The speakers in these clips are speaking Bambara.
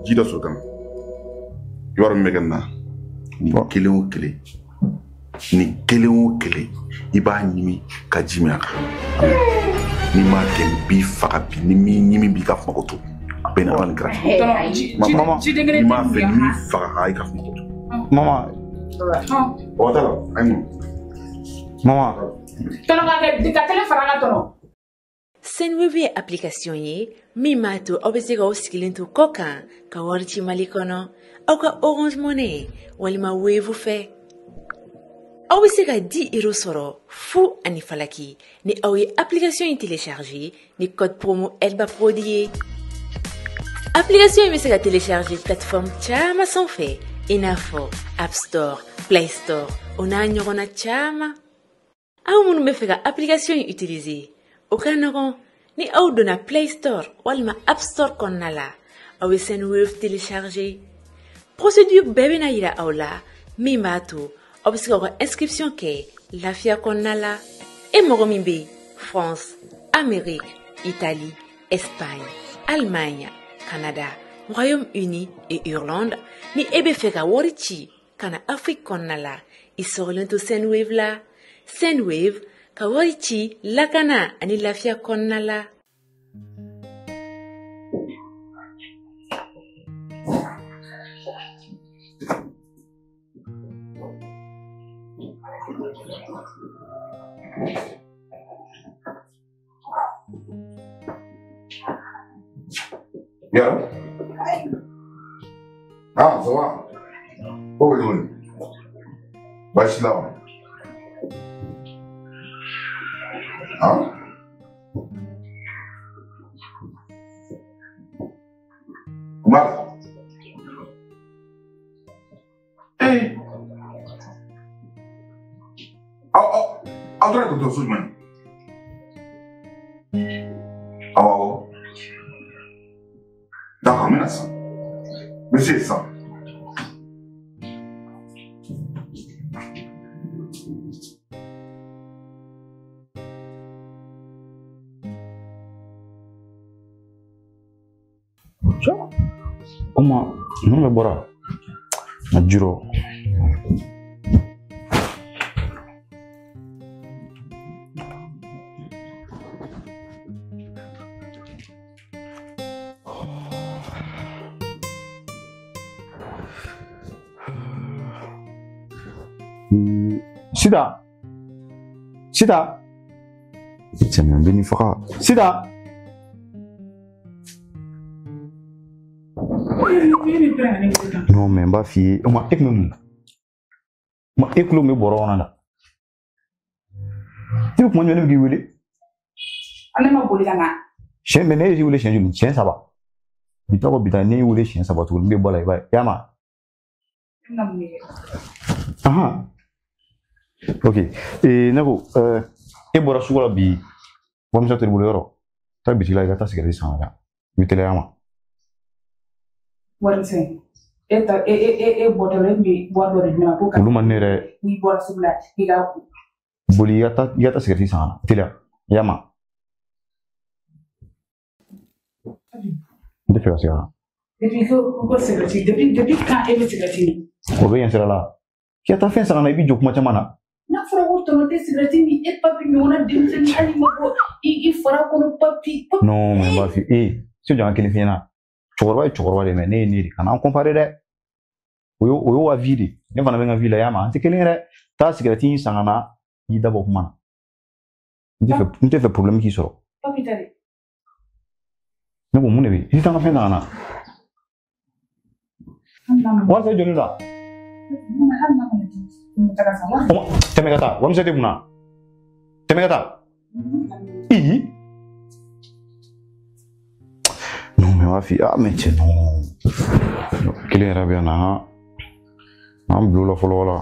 Ji dɔ sɔrɔ kan. I b'a dɔn min bɛ kɛ nin na? Nin kelen o kelen. Nin kelen o kelen. I b'a ɲimi ka ji min a kan. N'i m'a kɛ n b'i faga bi ni m'i ɲimi b'i ka kuma to. A bɛ na ala ni kira. Mama, n'i m'a fɛ n b'i faga i ka kuma to. Mama. O t'a la, a ye mun? Mama. Tɔnɔ ka kɛ ka tɛgɛ fara an ka tɔnɔ. Sendwave ye application ye min b'a to aw bɛ se k'aw sigilen to kɔ kan ka wari ci Mali kɔnɔ aw ka Orange Money walima Wave fɛ. Aw bɛ se ka 10 euros sɔrɔ fu ani falaki ni aw ye application in télécharger ni code promo Elba Prod ye. Application in bɛ se ka télécharger plateforme caman sanfɛ i n'a fɔ App Store, Play Store o n'a ɲɔgɔnna caman. Aw minnu bɛ fɛ ka application in utiliser o ka nɔgɔn ni aw donna Play Store walima App Store kɔnɔna la aw bɛ Sendwave télécharger. Procédure bɛɛ bɛna yira aw la min b'a to aw bɛ se k'aw ka inscription kɛ lafiya kɔnɔna la. E mɔgɔ min bɛ France, Amérique, Italie, Espagne, Allemagne, Canada, Royaume-Uni et Irlande ni e bɛ fɛ ka wari ci ka na Afrique kɔnɔna la i sɔrɔlen to Sendwave la. Sendwave ka wari ci lakana ani lafiya kɔnɔna la. Bien. Ah, ça va. Oh, oui. Baasi la wa? Hein? Kumar. Eh. Aw aw aw taara dɔgɔtɔrɔso jumɛn? Awɔ awɔ. D'accord, n bɛna sisan. N bɛ se yen sisan. Kuma ninnu bɛɛ bɔra a jurɔ. Sida, Sida, Cɛ n bɛ nin faga. Sida. Non mais n b'a f'i ye, o ma e kun bɛ mun na? Ma e kulo bɛ bɔrɔ kɔnɔ la. I bɛ kuma jumɛn ne bɛ k'i wele? Ne ma boli ka na. Siɲɛ mais ne y'i wele siɲɛ joli? Siɲɛ 3. Bi ta kɔ bi ta ne y'i wele siɲɛ 3 tuguni n bɛ bɔ a la i b'a ye. I y'a mɛn? E bɛna mun de kɛ? Ahan. Ok. Ne ko e bɔra sugu la bi warimisɛn t'i bolo yɔrɔ? Taa bitigi la i ka taa sigɛrɛti san ka na. I bɛ teliya ma. Warimisɛn. E ta e e e e bɔtɔ e bɛ wari dɔ de di ne ma ko ka. Olu ma ne yɛrɛ. N'i bɔra sugu la k'i ka. Boli i ka taa sigɛrɛti san ka na teliya. I y'a mɛn? N tɛ fɛ ka segin a kan. Depuis ko sigɛrɛti depuis quand e bɛ sigɛrɛti min? O bɛ yen sira la. K'i ka taa fɛn san ka na i b'i jɔ kuma caman na. N'a fɔra ko tɔnɔ tɛ sigɛrɛti min e papi ɲɔgɔnna denmisɛnnin hali ma bɔ i fara kɔnɔ papi. Non mais n b'a f'i ye se jɔ an kelen f'i ɲɛna. Cɛkɔrɔba ye cɛkɔrɔba de mais ne ye ne de kana an comparer dɛ. O y'o ka vie de. Ne fana bɛ n ka vie la i y'a mɛn an tɛ kelen ye dɛ. Taa sigɛrɛti in san ka na i da bɔ kuma na. N tɛ fɛ problème k'i sɔrɔ. Papi ta de. Ne ko mun de bɛ yen? I tɛ taa n ka fɛn san ka na. Warimisɛn joli la? Tɛmɛ ka taa warimisɛn tɛ kun na. Tɛmɛ ka taa. Ii. Non mais b'a f'i ye ah mais cɛ non. Kelen yɛrɛ bɛ yan na han. An bil'o la fɔlɔ wala.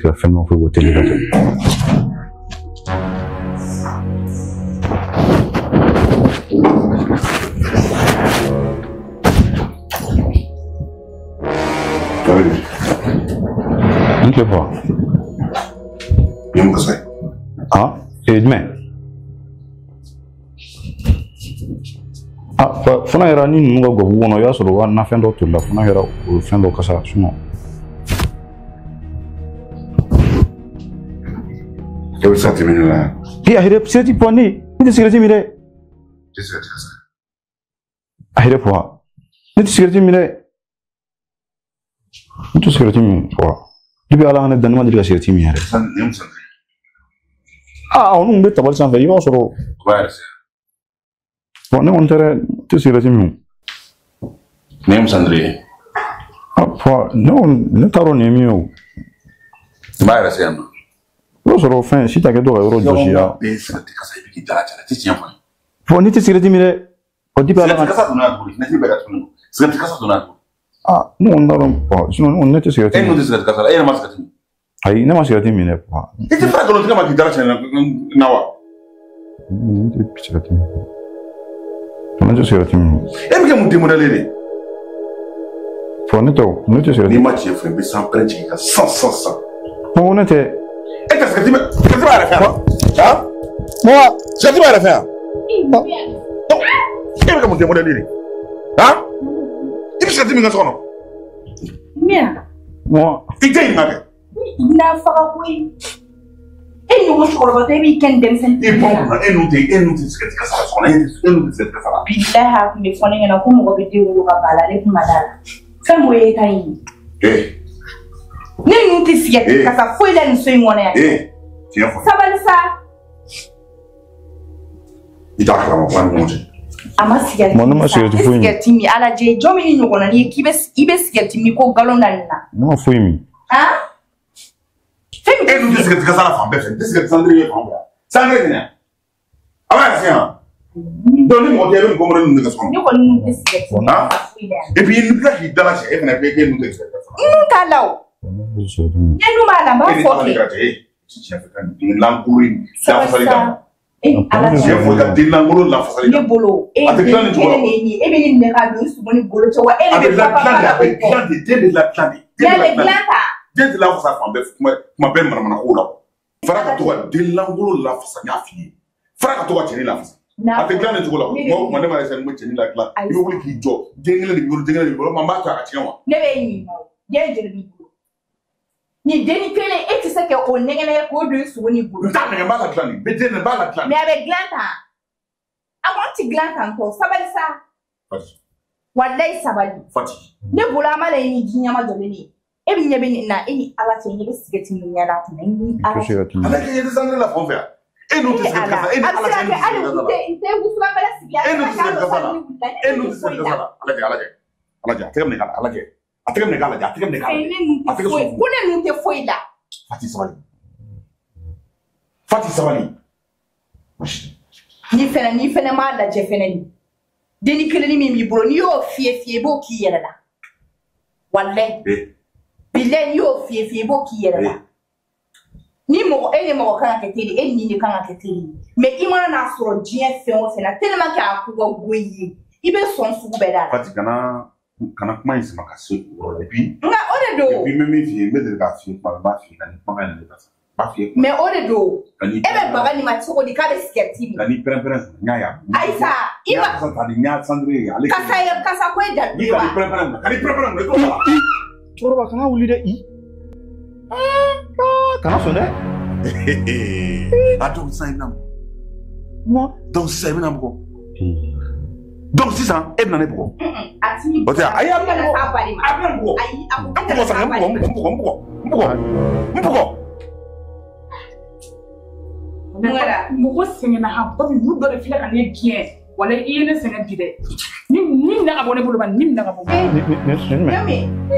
Tɛ ka fɛn foyi bɔ tele la. N tɛ bɔ. Nin mun kasa ye? Ah, jumɛn? Ah, fana yɛrɛ ni ninnu ka gwabu kɔnɔ, i b'a sɔrɔ wa nafɛn dɔ tolila, fana kɛra o fɛn dɔ kasa sinon. E bɛ se ka tɛmɛ ne la yan. E a yɛrɛ sigɛrɛti pɔ ne tɛ sigɛrɛti min dɛ. Tɛ sigɛrɛti kasa. A yɛrɛ pɔ ne tɛ sigɛrɛti min dɛ. Ne tɛ sigɛrɛti min pɔ. Depuis Ala ka ne dan ne ma deli ka sigɛrɛti min yɛrɛ. Ah, olu bɛ tabali sanfɛ i b'a sɔrɔ. O b'a yɛrɛ se. Bon, ne kɔni tɛ dɛ, n tɛ sigɛrɛti min. Nin ye musandiri ye. Ah, pɔ ne kɔni ne t'a dɔn nin ye min ye o. I b'a yɛrɛ se yan nɔ. I b'a sɔrɔ fɛn si t'a kɛ dɔw ka yɔrɔ jɔsi ya. Bɛɛ ye sigɛrɛti kasa i bɛ k'i dala cɛ, i tɛ tiɲɛ fɔ n ye. Bon, ne tɛ sigɛrɛti min dɛ. O depuis Ala ka. Sigɛrɛti kasa donna yan tuguni, fenêtre bɛɛ datugulen don. Sigɛrɛti kasa donna yan tuguni. Ah, ne kɔni t'a dɔn pɔ, sinon ne kɔni ne tɛ sigɛrɛti E min. n'o tɛ sigɛrɛti kasa la, e yɛrɛ ma sigɛrɛti min. Ayi, ne ma sigɛrɛti min dɛ pɔ. I tɛ fara nkalon tigɛ ma k'i dala cɛ na wa? Ne tɛ sigɛrɛti min. Ne tɛ sigɛrɛti min. E bɛ kɛ mun den modèle de ye? Pɔ ne tɛ o, ne tɛ sigɛrɛti. N'i ma tiɲɛ fɔ n bɛ sanpɛrɛn jigin ka san san san. Bon, ne tɛ. E ka sigɛrɛti bɛ sigɛrɛti b'a yɛrɛ fɛ yan. Han? Moi. Sigɛrɛti b'a yɛrɛ fɛ yan. E bɛ kɛ mun den modèle de ye? Han? I bɛ sigɛrɛti min kɛ so kɔnɔ? Mia. Moi. I tɛ ɲininka kɛ. I n'a faga koyi. E ɲɔgɔn cɛkɔrɔba tɛ e b'i kɛ nin denmisɛnnin. E bɔ kunna e n'u tɛ e n'u tɛ sigɛrɛti kasa la so kɔnɔ e n'u tɛ sigɛrɛti kasa la. Bilahi a tun bɛ fɔ ne ɲɛna ko mɔgɔ bɛ den wolo ka ban a la, ne tun ma da la. Fɛn m'o ye ta in ye. Ne ninnu tɛ sigɛrɛti kasa foyi la nin so in kɔnɔ yan. Tiɲɛ fɔ. Sabali sa. I t'a kalama ko an ni ɲɔgɔn cɛ. A ma sigɛrɛti min. Ne ma sigɛrɛti foyi min. Sigɛrɛti min Ala jɛ jɔn min ni ɲɔgɔnna ye k'i bɛ i bɛ sigɛrɛti min ko galon da nin na. Ne ma foyi min. Han? Fɛn min. E dun tɛ sigɛrɛti kasa la fan bɛɛ fɛ, n tɛ sigɛrɛti sandiri ye fan bɛɛ. Sandiri tɛ a b'a yɛrɛ yan. Donc ni mɔgɔ tɛ e bɛ nin kɔmɔrɔ ninnu de kɛ so kɔnɔ. Ne kɔni nun tɛ sigɛrɛti min kasa foyi la yan. Et puis i bɛ tila k'i dala cɛ e fana bɛ e nun tɛ sigɛrɛti kasa la. N nun t'a la o. Ne nun b'a la n b'a fɔ kɛ. Den lankolon in lafasali kama. Ala tiɲɛ fɔ i ka den lankolon lafasali ne bolo e a tɛ dilan nin cogo la. E bɛ nin minɛ k'a don i sogo ni golo cɛ wa e de bɛ pa pa la. A bɛ dilan de, den bɛ ladilan de. Ne bɛ dilan ta. Den tɛ lafasa fan bɛɛ kuma bɛɛ manamana ko la. Fara ka to ka den lankolon lafasa n y'a f'i ye. Fara ka to ka cɛnin lafasa. A tɛ dilan nin cogo la. Kuma o kuma ne ma essayer n bɛ cɛnin ladilan. I bɛ wuli k'i jɔ den kelen de b'i bolo den kelen de b'i bolo n b'a to a ka tiɲɛ wa. Ne bɛ ɲininka o den joli b'i bolo. Ni denni kelen e tɛ se ka o nɛgɛ k'o don i sogo ni bolo. N t'a nɛgɛ n b'a la dilan de n bɛ den n b'a la dilan. Mais a bɛ dilan tan. A kɔni tɛ dilan tan tɔ sabali sa. Fati. Walayi sabali. Fati. Ne bolo an b'a lajɛ ni ji ɲɛma jɔlen ye. E bɛ ɲɛ bɛ nin na e ni Ala cɛ ɲɛ bɛ sigɛrɛti min ɲɛ la a kunna i ni Ala cɛ. Ala kɛ ɲɛ tɛ sangare la fan fɛ yan. E n'u tɛ sigɛrɛti kasa e ni Ala cɛ e n'u tɛ sigɛrɛti kasa la. N tɛ wusulan bɛlɛ sigi e n'u tɛ sigɛrɛti kasa la. E n'u tɛ sigɛrɛti kasa la. Ala kɛ ala kɛ ala kɛ a tɛgɛ minɛ k'a la ala kɛ. A tɛgɛ minɛ k'a lajɛ a tɛgɛ minɛ k'a lajɛ. A tɛgɛ sɔn. Ko ne ninnu tɛ foyi la. Fati sabali. Fati sabali. Ni fɛnɛ ni fɛnɛ m'a lajɛ fɛnɛ ni denni kelenni min b'i bolo n'i y'o fiyɛ fiyɛ i b'o k'i yɛrɛ la. Walayi. Bilayi n'i y'o fiyɛ fiyɛ i b'o k'i yɛrɛ la. Ni mɔgɔ e ni mɔgɔ kan ka kɛ teri e ni de kan ka kɛ teri ye. Mais i mana n'a sɔrɔ diɲɛ fɛn o fɛn na tellement que a ko ka go i ye i bɛ sɔn sugu bɛɛ da la. Fati kana kuma in sama ka se o yɔrɔ la et puis. Nka o de don. Et puis n bɛ min f'i ye n bɛ deli k'a f'i ye kuma bɛɛ n b'a f'i ye ka nin kumakan in de ta sa n b'a f'i ye. Mais o de don. E bɛ baga nin ma cogo di k'a bɛ sigɛriti min. Ka n'i pɛrɛn-pɛrɛn n y'a ye. Ayi sa i ma. Kasa ta de n y'a sandire ye ale. Kasa ye kasa ko ye dalu ye wa. Ka n'i pɛrɛn-pɛrɛn ka n'i pɛrɛn-pɛrɛn i t'o sara. Cɛkɔrɔba kana wuli dɛ i. Kana sɔn dɛ. A donc sisan i bɛna bugɔ. Donc sisan i bɛna bugɔ. Donc sisan e bɛna ne bugɔ. O tɛ ayi a bɛna bugɔ a bɛna bugɔ. N bugɔ sa n bugɔ n bugɔ n bugɔ n bugɔ n bugɔ. Mɔgɔ sɛgɛnna han papi wulu dɔ de filɛ ka ne gɛn wala i ye ne sɛgɛn bi dɛ ni minɛ ka bɔ ne bolo ba ni minɛ ka bɔ. Nin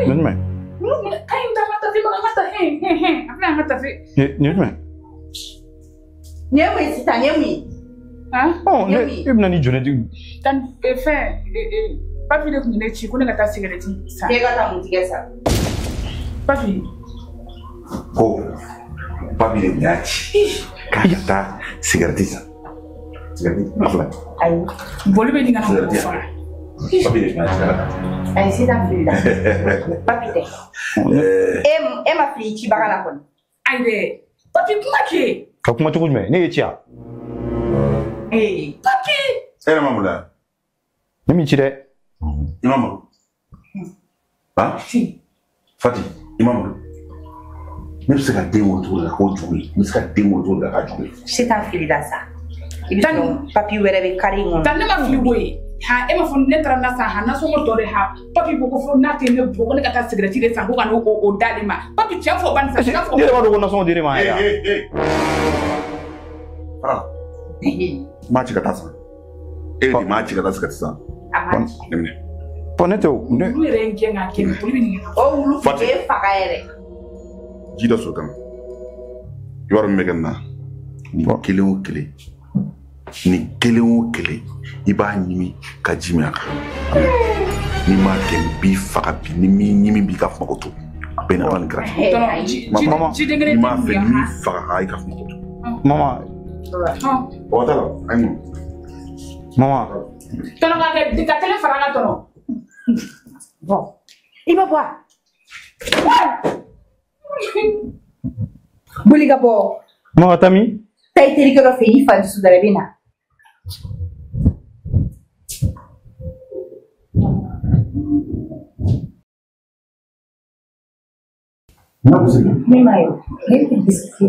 jumɛn? Ka ɲi taa n ka tafe ma n ka tafe hɛn a filɛ an ka tafe. Nin jumɛn? Nin ye mun ye sisan nin ye mun ye? Ɔ ne e bɛna ni jɔn de tan fɛn papi de tun ye ne ci ko ne ka taa sigɛrɛti san. K'e ka taa mun tigɛ san? Papi. Ko papi de tun y'a ci k'a ka taa sigɛrɛti san. Sigɛrɛti a filɛ. Ayi. Boli bɛ nin ka na mɔgɔ faga. Papi de tun y'a ci k'a ka taa. Ayi sisan filila. Papi tɛ. E ma fili cibaga la kɔni. Ayi dɛ papi kuma kɛ. Ka kuma cogo jumɛn ne ye ci yan. Papi. E yɛrɛ ma maloya. Ne m'i ci dɛ. I ma malo. Han? Fati i ma malo. Ne bɛ se ka den wolo cogo di la k'o jugu ye n bɛ se ka den wolo cogo di la k'a jugu ye. Sisan filila sa. I bɛ sɔrɔ papi wɛrɛ bɛ kari in kɔnɔ. Tan ne ma fili koyi. Ha e ma fɔ ne taara na san ha nasɔngɔ tɔ de ha papi ko fo n'a tɛ ne bugɔ ko ne ka taa sigɛrɛti de san ko ka n'o o d'ale ma papi tiɲɛ fɔ bani sa tiɲɛ fɔ. Ne yɛrɛ b'a dɔn ko nasɔngɔ dir'e ma yɛrɛ. Fara. N m'a ci ka taa san. E de m'a ci ka taa sigɛrɛti san. A ma ci. Ne minɛ. Bɔn ne tɛ o. Wulu yɛrɛ ye n gɛn k'a kɛ nin boli bɛ nin kɛ. O wulu tun bɛ faga yɛrɛ. Ji dɔ sɔrɔ ka na. I b'a dɔn min bɛ kɛ nin na. Nin kelen o kelen. Nin kelen o kelen. I b'a ɲimi ka ji min a kan. N'i m'a kɛ n b'i faga bi ni m'i ɲimi b'i ka kuma ko to. A bɛ na ala ni kira. Mama n'i m'a fɛ n b'i faga i ka kuma ko to. Mama. O t'a la a ye mun. Mama. Tɔnɔ ka kɛ ka kelen fara an kan tɔnɔ. Bɔn i ma bɔ a. Boli ka bɔ. Mama ka taa min? Taa i terikɛ dɔ fɛ yen i fa dusu dara i bɛ na. Ne ma ye ne tɛ bisiki.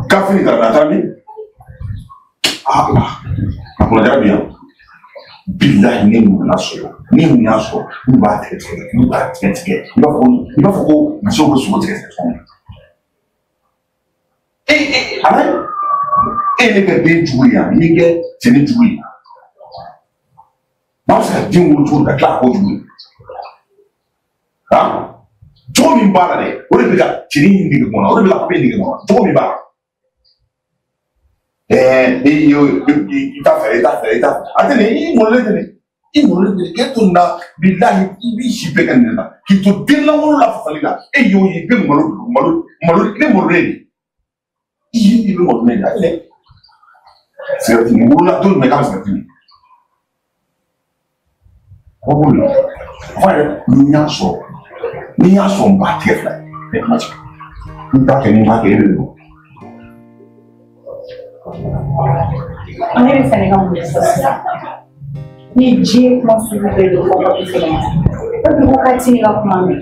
Kafiri ka na taa min? A kunnaja bi yan. Bilahi ne mun y'a sɔrɔ ni mun y'a sɔrɔ n b'a tigɛ tigɛ n b'a tigɛ tigɛ i b'a fɔ ko musow bɛ sogo tigɛ tigɛ cogo min. Ala e ye ne kɛ den jugu ye yan n'i kɛ cɛnin jugu ye. Maa bɛ se ka den wolo cogo di ka tila k'o jugu ye. Han? Cogo min b'a la dɛ o de bɛ ka cɛnin in nege kɔnɔ o de bɛ ka papiye nege kɔnɔ cogo min b'a la. I t'a fɛ i t'a fɛ i t'a fɛ a tɛ nin i malolen tɛ nin i malolen tɛ nin k'e to nin na bilahi i b'i si bɛɛ kɛ nin de la k'i to den lankolon la fasali la e y'o ye i bɛ malo malo malo ne malolen de i ye i bɛ malolen de a tɛ nin sigɛrɛti nin wolola don jumɛn k'a bɛ sigɛrɛti min ko b'o la fɔ yɛrɛ ni n y'a sɔrɔ ni n y'a sɔrɔ n b'a tigɛ fila ye ne kuma ci n t'a kɛ ni n b'a kɛ e de don. Ne bɛ fɛ ne ka mun de fɔ sisan ni diɲɛ kuma sugu bɛɛ de fɔ papi fɛnɛ ma papi ko k'a ti ne ka kuma mɛn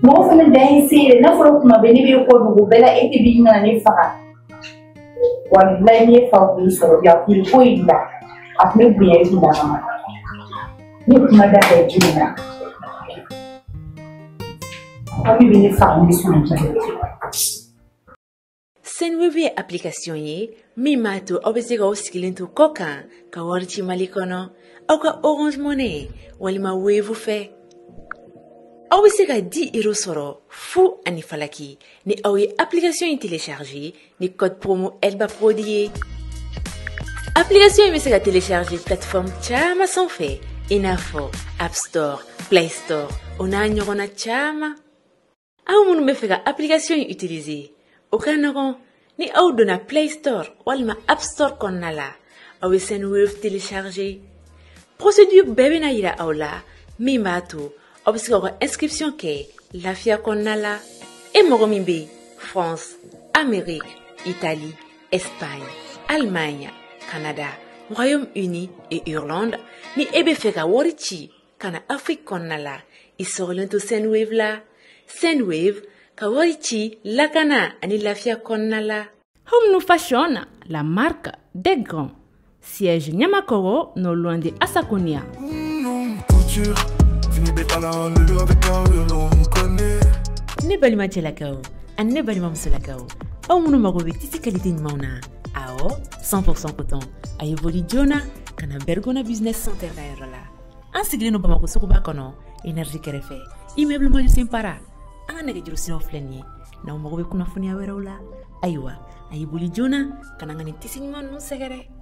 mɔgɔ fɛnɛ dan ye se yɛrɛ n'a fɔra kuma bɛɛ ne b'e kɔ dugu bɛɛ la e tɛ b'i nana ne faga walayi n'i ye fa kun sɔrɔ bi a kun bɛ foyi bila a kun bɛ bonya i kun da kama ne kuma da bɛɛ jumɛn na papi bɛ ne faga ne sɔn jɛ. Sendwave ye application ye min b'a to aw bɛ se k'aw sigilen to kɔ kan ka wari ci Mali kɔnɔ aw ka Orange Money walima Wave fɛ. Aw bɛ se ka 10 euros sɔrɔ fu ani falaki ni aw ye application in télécharger ni code promo Elba Prod ye. Application in bɛ se ka télécharger plateforme caman sanfɛ i n'a fɔ App Store, Play Store o n'a ɲɔgɔnna caman. Aw minnu bɛ fɛ ka application in utiliser o ka nɔgɔn ni aw donna Play Store walima App Store kɔnɔna la aw bɛ Sendwave télécharger. Procédure bɛɛ bɛna yira aw la min b'a to aw bɛ se k'aw ka inscription kɛ lafiya kɔnɔna la. E mɔgɔ min bɛ France, Amérique, Italie, Espagne, Allemagne, Canada, Royaume-Uni et Irlande ni e bɛ fɛ ka wari ci ka na Afrique kɔnɔna la i sɔgɔlen to Sendwave la. Sendwave ka wari ci lakana ani lafiya kɔnɔna la. Home New Fashion, la marque des grands. Siège Niamakoro, non loin de Assakonia. Ne balima cɛlakaw ani ne balima musolakaw Aw minnu mago bɛ tissu qualité ɲumanw na, awɔ, 100% coton, a ye boli joona ka na Bergona Business Center ka yɔrɔ la. An sigilen don Bamakɔ suguba kɔnɔ, énergie kɛrɛfɛ, immeuble Majusen Para. An ka nɛgɛjuru siraw filɛ nin ye. N'aw mago bɛ kunnafoniya wɛrɛw la, ayiwa, a ye boli joona ka na an ka nin tissu ɲuman ninnu sɛgɛrɛ.